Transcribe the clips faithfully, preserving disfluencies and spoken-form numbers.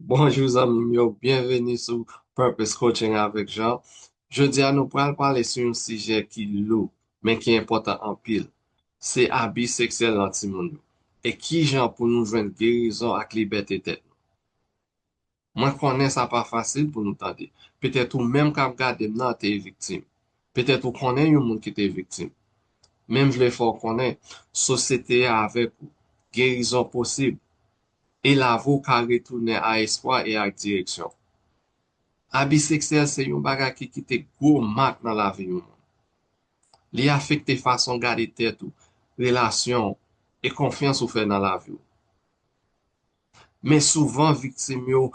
Bonjou zanmi m yo, byenveni sou Purpose Coaching avèk Jean. Jodi a nou pral pale sou yon sijè ki lou, men ki enpòtan anpil. Se abi seksyèl nan timoun yo. E kijan pou nou jwenn gerizon ak libète tèt nou. Mwen konnen sa pa fasil pou nou tande. Petèt ou menm k ap gade m nan te viktim. Petèt ou konnen yon moun ki te viktim. Men m vle fè w konnen, sosyete a avèk ou. Gerizon posib. E lavi w ka retounen a espwa e ak direksyon. Abi seksyèl se yon bagay ki kite gwo mak nan lavi yon moun. Li afekte fason w gade tèt ou, relasyon w, e konfyans ou fè nan lavi w. Men souvan viktim yo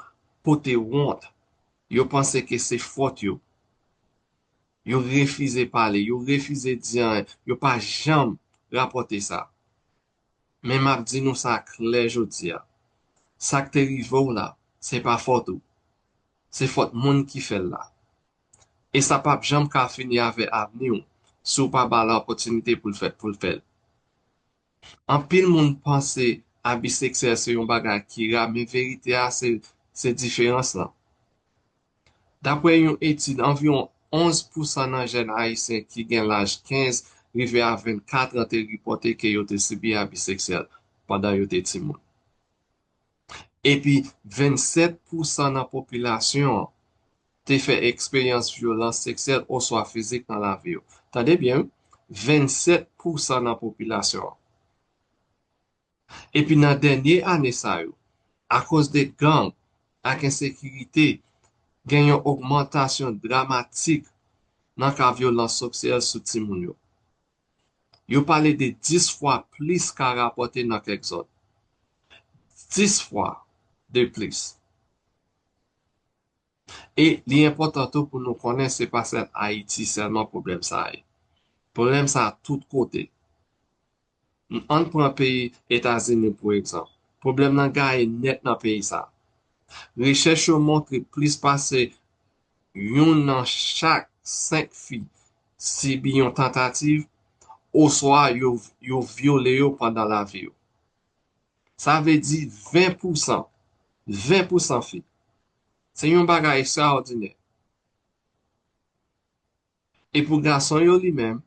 pote wont. Yo panse ke se fòt yo. Yo refize pale, yo refize di anyen, yo pa janm rapòte sa. Men m ap di nou sa klè jodi a. Sa k te rive w la, se pa fòt ou. Se fòt moun ki fè l la. E sa p ap janm ka fini avè avni w si w pa ba l opòtinite pou l fèt, pou l fè l. Anpil moun panse abi seksyèl se yon bagay ki ra, men verite a se, se diferans lan. Daprè yon etid, anviwon onz pousan nan jèn ayisyen ki gen laj kenz rive a vennkat an te repòte ke yo te sibi abi seksyèl pandan yo te timoun. Epi, vennsèt pousan nan popilasyon an te fè eksperyans vyolans seksyèl oswa fizik nan lavi yo. Tande byen, wi, vennsèt pousan nan popilasyon an. Epi nan dènye ane sa yo, akoz de gang ak ensekirite, gen yon ogmantasyon dramatik nan ka vyolans seksyèl sou timoun yo. Yo pale de dis fwa plis ka rapòte nan kèk zòn. Dis fwa de plis. E li enpòtan tou pou nou konnen se pa sèl Ayiti sèlman pwoblèm sa a ye. Pwoblèm sa a tout kote. Ann pran peyi Etazini pou egzanp. Pwoblèm nan gaye nèt nan peyi sa a. Rechèch yo montre plis pase youn nan chak senk fi sibi yon tantativ oswa yo, yo vyole yo pandan lavi yo. Sa vle di ven pousan, ven pousan fi. Se yon bagay ekstraòdinè. E pou gason yo li menm,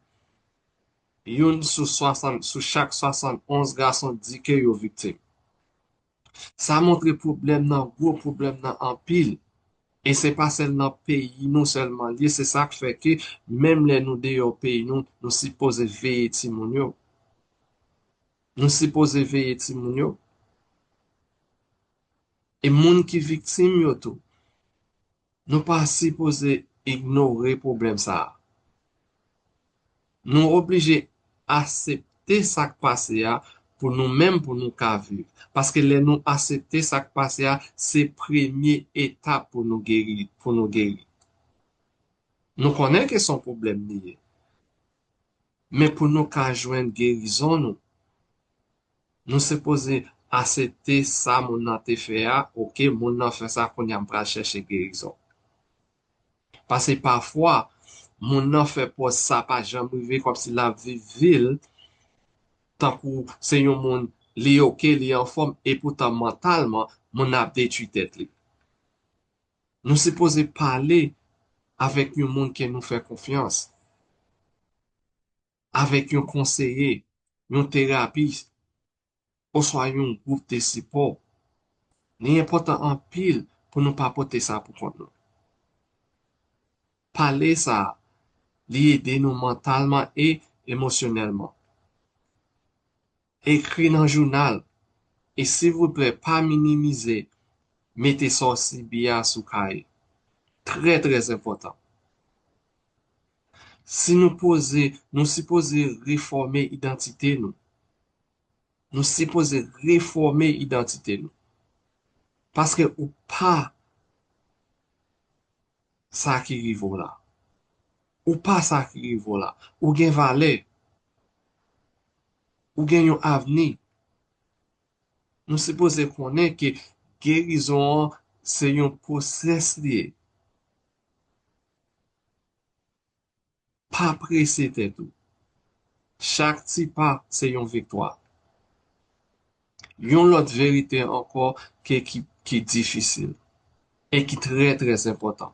youn sou swasant, sou chak swasannonz gason di ke yo viktim. Sa montre pwoblèm nan gwo, pwoblèm nan anpil. E se pa sèl nan peyi nou sèlman li ye, se sa k fè ke menm lè nou deyò peyi nou, nou sipoze veye timoun yo. Nou sipoze veye timoun yo. E moun ki viktim yo tou. Nou pa sipoze ignore pwoblèm sa a. Nou oblije aksepte sa k pase a pou nou menm, pou nou ka viv. Paske lè nou aksepte sa k pase a, se premye etap pou nou geri, pou nou geri. Nou konnen ke se yon pwoblèm li ye. Men pou nou ka jwenn gerizon nou, nou sipoze aksepte sa moun nan te fè a, oke, moun nan fè sa, kounye a m pral chèche gerizon. Paske pafwa, moun nan fè pòz sa pa janm rive, kòmsi l ap viv vi l, tankou se yon moun, li oke, li anfòm, epoutan mantalman, moun nan ap detwi tèt li. Nou sipoze pale avèk yon moun ke nou fè konfyans, avèk yon konseye, yon terapis, oswa yon gwoup de sipò. Li enpòtan anpil pou nou pa pote sa pou kont nou. Pale sa, li ede nou mantalman e emosyonèlman. Ekri nan jounal, e silvouplè pa minimize mete sa w sibi a sou kaye. Trè, trè enpòtan. Si nou poze, nou sipoze refòme idantite nou. Nou sipoze refòme idantite nou. Paske ou pa sa ki rive w la. Ou pa sa ki rive w la. Ou gen valè. Ou gen yon avni. Nou sipoze konnen ke gerizon an se yon pwosès li ye. Pa prese tèt ou. Chak ti pa se yon viktwa. Yon lòt verite ankò ke ki, ki difisil e ki trè, trè enpòtan.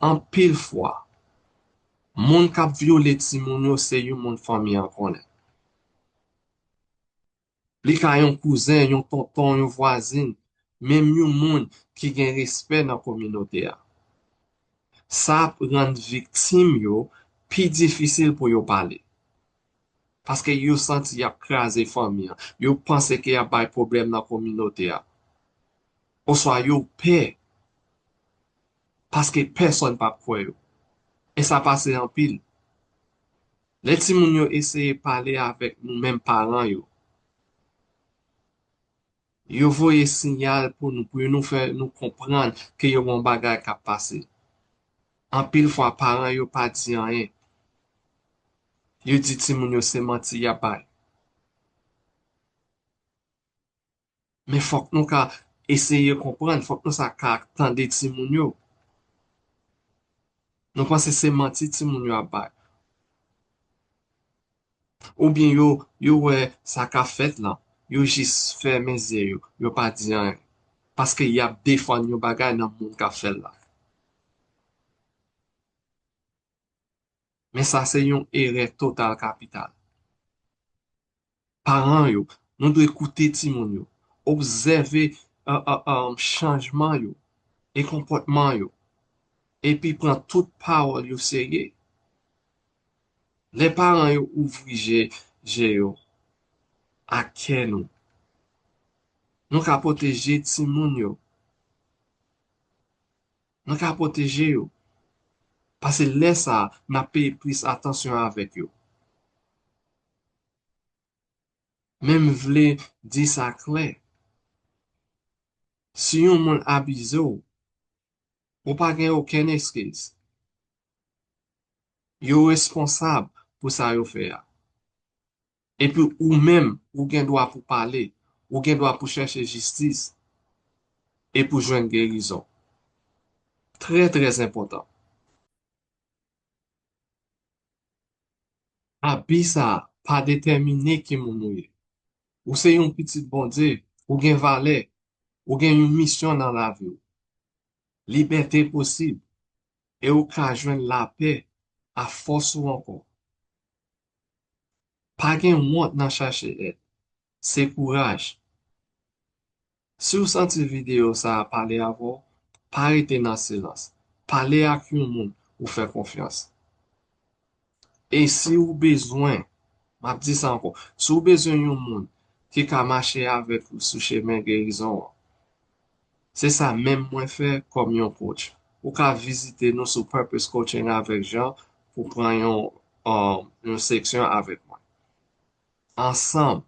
Anpil fwa, moun k ap vyole timoun yo se yon moun fanmi an konnen. Li ka yon kouzen, yon tonton, yon vwazin, menm yon moun ki gen respè nan kominote a. Sa ap rann viktim yo pi difisil pou yo pale. Paske yo santi y ap kraze fanmi an. Yo panse ke y ap bay pwoblèm nan kominote a. Oswa yo pè. Paske pèsonn p ap kwè yo. E sa pase anpil. Lè timoun yo eseye pale avèk nou menm paran yo, yo voye siyal pou nou, pou nou fè nou konprann ke yo gen yon bagay k ap pase. Anpil fwa, paran yo pa di anyen. Yo di timoun yo se manti y ap bay. Men fòk nou ka eseye konprann, fòk nou sa ka tande timoun yo. Nou panse se manti timoun yo ap bay. Oubyen yo, yo wè sa k ap fèt la, yo jis fèmen zye yo, yo pa di anyen. Paske y ap defann yon bagay nan moun k ap fè l la. Men sa se yon erè total kapital. Paran yo, nou dwe koute timoun yo, obsève, uh, uh, um, chanjman yo e konpòtman yo, epi pran tout pawòl yo serye. Lè paran yo ouvri je, je yo ak kè nou, nou ka pwoteje timoun yo. Nou ka pwoteje yo. Paske lè sa a, n ap peye plis atansyon avèk yo. Men m vle di sa klè. Si yon moun abize w, ou pa gen okenn eskiz. Yo responsab pou sa yo fè a. Epi ou menm, ou gen dwa pou pale, ou gen dwa pou chèche jistis e pou jwenn gerizon. Trè, trè enpòtan. Abi sa a pa detèmine ki moun ou ye. Ou se yon pitit Bondye, ou gen valè, ou gen yon misyon nan lavi w. Libète posib, e ou ka jwenn lapè a fòs ou ankò. Pa gen wont nan chache èd. Se kouraj. Si w santi videyo sa a pale avè w, pa rete nan silans. Pale ak yon moun ou fè konfyans. E si w bezwen, m ap di sa ankò, si w bezwen yon moun ki ka mache avèk ou sou chemen gerizon an, se sa menm mwen fè kòm yon coach. Ou ka vizite nou sou Purpose Coaching avèk Jean pou pran yon, um, yon seksyon avèk mwen. Ansanm,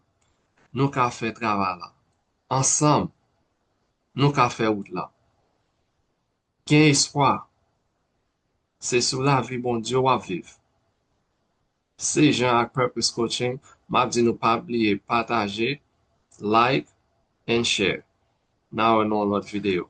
nou ka fè travay la. Ansanm, nou ka fè wout la. Gen espwa. Se sou lavi Bondye w ap viv. Se Jean ak Purpose Coaching, m ap di nou pa bliye pataje, like, and share. N a wè nan yon lòt videyo.